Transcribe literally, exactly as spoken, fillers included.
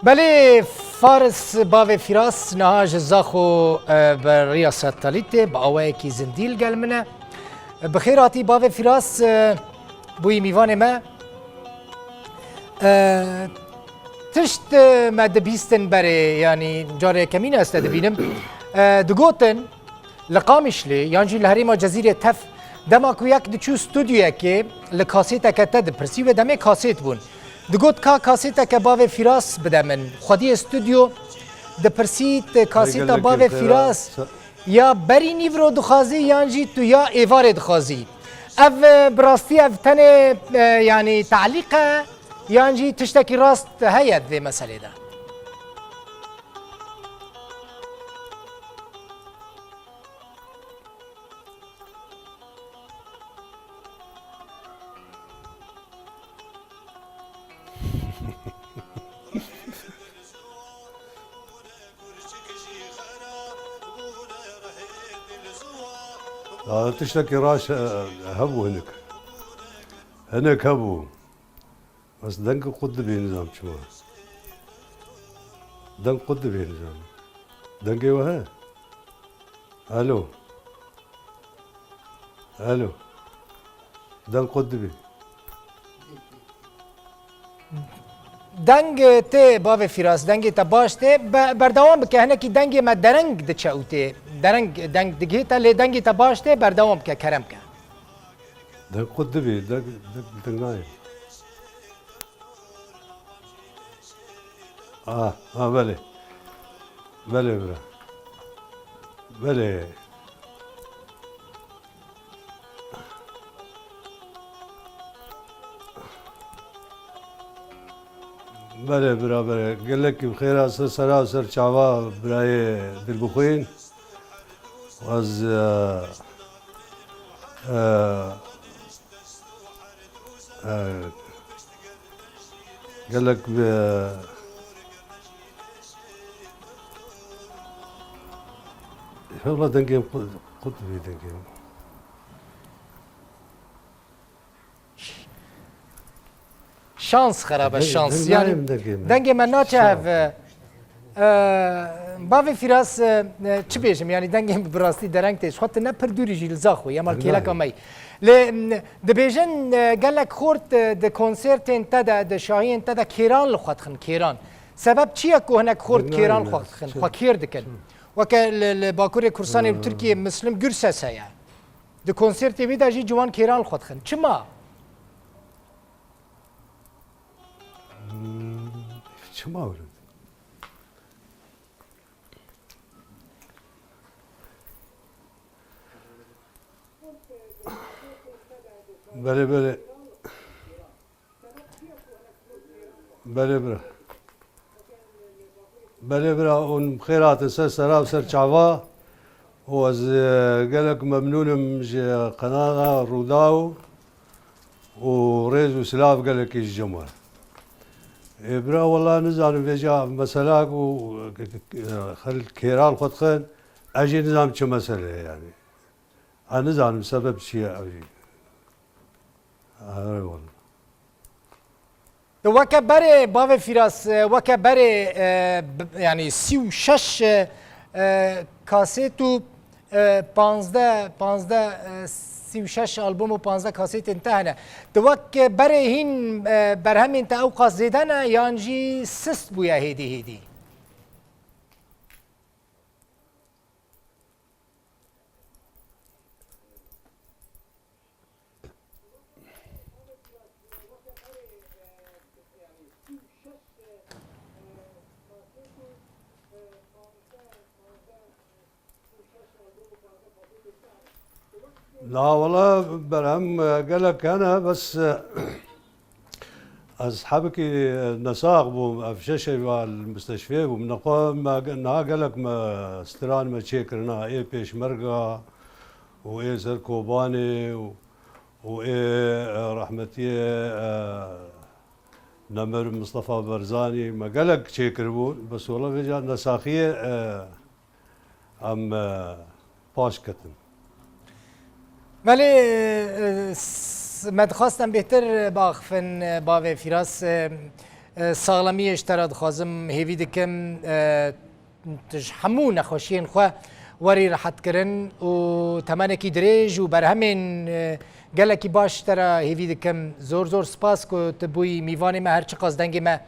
Belê, Faris bavê Firas niha ji Zaxo, e, bi riya satelîtê bi awayekî zindî li gel min e. Bi xêr hatî bavê Firas, e, bûyî mîvanê me. E, tişt, e, me dibîstin berê, yanî carê yekemîn ez te dibînim. E, digotin, Li Qamişlê yan jî li herêma Cezîrê tev, dema ku yek diçû stûdyoyekê li kasêteke te dipirsî, wê demê kasêt bûn. Digot, ka kasêteke bavê Firas bide min. Xwediyê stûdyo dipirsî, tu kasêta bavê Firas ya berî nîvro dixwazî yan jî tu ya êvarê dixwazî. Ev, e, bi rastî ev tenê, e, yanî te'lîq e yan jî tiştekî rast heye di vê meselê de? Ya, tiştekî raş, e, hebû hinik. Hinik hebû. Bes deng qut dibê, nizam çima. Deng qut dibê, nizam. Dengê we he? Alo. Alo. Deng qut dibê. Deng tê bavê Firas, dengê te baş tê. Be-, berdewam bike, hinekî dengê me dereng diçe û tê. Dereng, deng digihê te, lê dengê te baş tê, berdewam bike, kerem ke. Deng qut dibê, deng, deng, deng nayê. Ah, ah, belê. Belê bira. Belê. Belê bira, belê. Gelekî bi xêra ser sera û ser çava birayê Dilbixwîn. Ez, e, e, e, gelek bi, Valla dengê qut, qut bî dengê. Şans xerab e, şans. Yanî dengê me naçe hev. E, bavê Firas, e, çi bêjim? Yanî dengê min bi rastî dereng tê. Ji xwe tu ne pir dûrî jî li Zaxo, ya mal kêleka me yî. Lê, m, dibêjin, e, gelek xort, e, di konsertên te de, di şahiyên te de kêran li xwe dixin, kêran. Sebeb çi ye ku hinek xort kêran li xwe dixin, xwe kêr dikin? Weke li, li Bakurê Kurdistanê li Tirkiyê Muslim Gürses heye. Di konsertê wî de jî ciwan kêran li xwe dixin. Çima? Hmm, çima wilo? Belê, belê. Belê bira. Belê bira, hûn bi xêr hatin ser sera û ser çava. Û ez, e, gelek memnûn im ji qenala Rûdaw û rêz û silav gelekî ji cem we. Ê bira, wela nizanim vêca mesela ku, e, xelk kêran xwe dixin, ez jî nizanim çi mesele ye yanî. Ez nizanim sebeb çi ye ew jî. Erê wele. De weke berê bavê Firas, e, weke berê, e, b-, yanî sî û şeş, e, e, kasêt û, e, panzdeh, panzdeh, e, sî û şeş albûm û panzdeh kasêtên te hene. De weke berê hîn, e, berhemên te ewqas zêde ne yan jî sist bûye hêdî hêdî? La wele berhem, e, gelek hene, bes, e, ez hebikî nesax bûm, ev şeşê ve li misteshfê bûm. Nexwe me ge-, niha gelek me stran me çêkirina, ê Pêşmerga û ê ser Kobanê û, û ê, e, rehmetiyê, e, Nemir Mistefa Berzanî me gelek çêkiribû. Bes wele vêca nesaxiyê, e, em, e, paş ketin. Belê, e, s-, me dixwast em bêhtir biaxifin, e, bavê Firas, e, E, saxlemiyê ji te re dixwazim, hêvî dikim, e, tu ji hemû nexweşiyên xwe werî rehet kirin û temenekî dirêj û berhemên, e, gelekî baş ji te re hêvî dikim. Zor zor spas ku tu bûyî mîvanê me, her çiqas dengê me